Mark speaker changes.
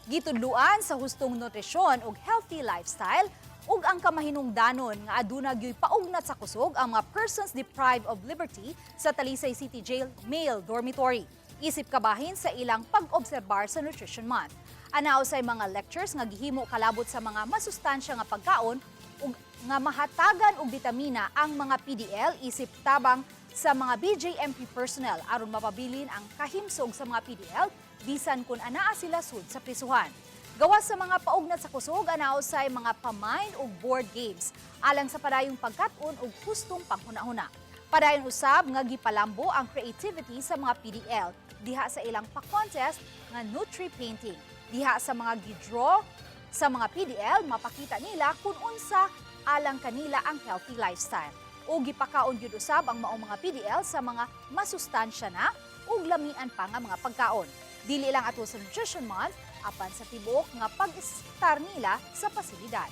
Speaker 1: Gitudluan sa hustong nutrisyon ug healthy lifestyle ug ang kamahinungdanon nga aduna gyoy paugnat sa kusog ang mga persons deprived of liberty sa Talisay City Jail Male Dormitory, isip kabahin sa ilang pag-obserbar sa Nutrition Month. Ana usay mga lectures nga gihimo kalabot sa mga masustansya nga pagkaon ug nga mahatagan og bitamina ang mga PDL isip tabang sa mga BJMP personnel aron mapabilin ang kahimsog sa mga PDL bisan kung anaa sila sud sa prisuhan. Gawas sa mga paugnat sa kusog, ana usay mga pamain ug board games alang sa padayong pagkat-on ug hustong panghuna-huna. Padayon usab nga gipalambo ang creativity sa mga PDL diha sa ilang pa-contest nga Nutri Painting. Diha sa mga gidraw sa mga PDL, mapakita nila kung unsa alang kanila ang healthy lifestyle. O gipakaon gyud usab ang maong mga PDL sa mga masustansya na ug lamian pa nga mga pagkaon. Dili lang ato sa Nutrition Month, apan sa tibuok nga pag-estar nila sa pasilidad.